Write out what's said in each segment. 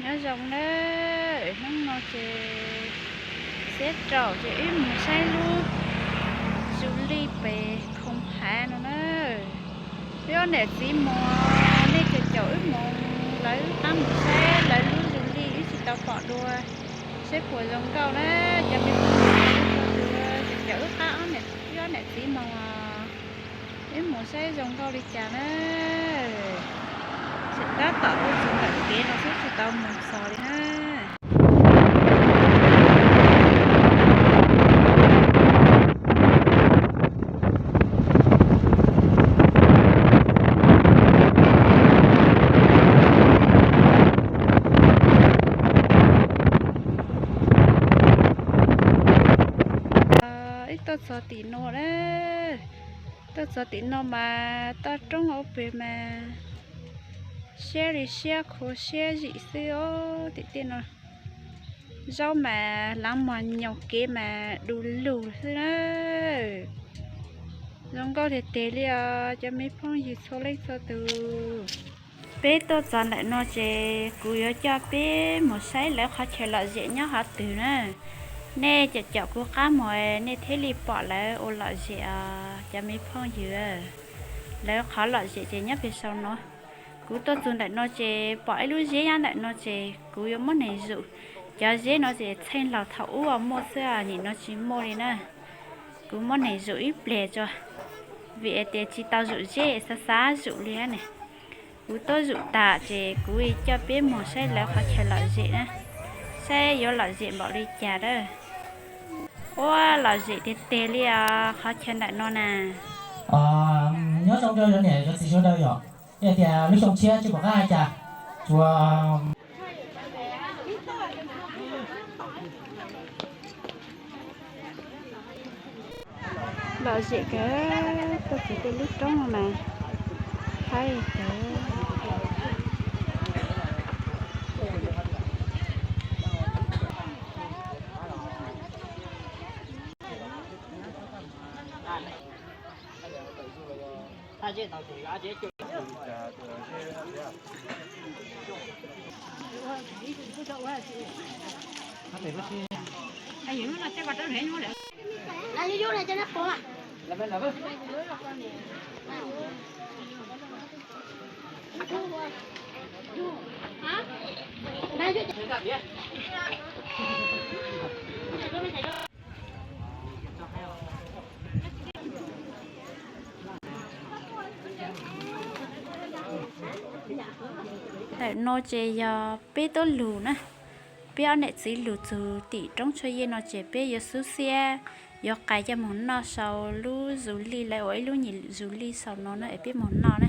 Nyob zoo na, hnub no ces xiab rau ces wb mus saib lub zus lij pem khoom hav no na. Wb ob niam txiv mus, nej caum caum wb mus, lawv wb qab mus saib lawv lub zus lij wb tsis tau pom dua, saib puas zoo nkauj na. Cov me phooj ywg, caum caum wb qab, wb ob niam txiv mus, wb mus saib zoo nkauj li cas na. Tseem tab tom tuaj txog ntawm kev no xwb tsis tau mus txog li na. Wb tuaj txog tim no na, tuaj txog tim no mas toj roob hauv pes mas siab li siab, khuv siab zim xwb os. Tim tej no zaub mas hlav mos nyoos, kev mas du lug xwb na. Zoo nkauj tiag tiag li os cov me phooj ywg txhua leej txhua tus. Peb tuaj txog ntawm no ces kuv yuav coj peb mus saib lawv qhov chaw lom zem nyob qhov twg na. Nej caum caum kuv qab mus nej thiaj li pom lawv ua lom zem os cov me phooj ywg. Lawv qhov lom zem ces nyob pem saum no. Kuv tuaj txog ntawm no ces pom ib lub zeb nyob ntawm no ces kuv yuav muab neeg zum. Cov zeb no ces txheej laus thaum ub muaj xwb, nim no tsis muaj li na. Kuv muab neeg zum ib pliag tso, vim tias tsis tau zum zeb, xav xav zum li ne. Kuv tuaj zum tas ces kuv coj peb mus saib lawv qhov chaw lom zem na, saib yuav lom zem npaum li cas na. Ua lom zem tiag tiag li os qhov chaw ntawm no na. Nyob zoo rau cov niam cov txiv sawv daws yom, yog tias lub xyoo tshiab tsis pom qab hais cas, tsuas lom zem kawg, tuaj txog tej lub roob no mas haib kawg. Ntawm no ces yog peb tuaj lug na, peb ob niam txiv lug txug tim roob tshuaj yej no ces peb yuav xub xiab, yuav qais coj moog noj sau lub zus lij, lawv ua ib lub nyuam zus lij sau no na es peb moog noj na.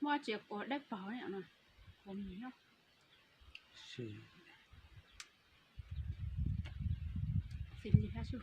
Muaj tsis quav dawb paug no, quav mis no. Xim li hab su.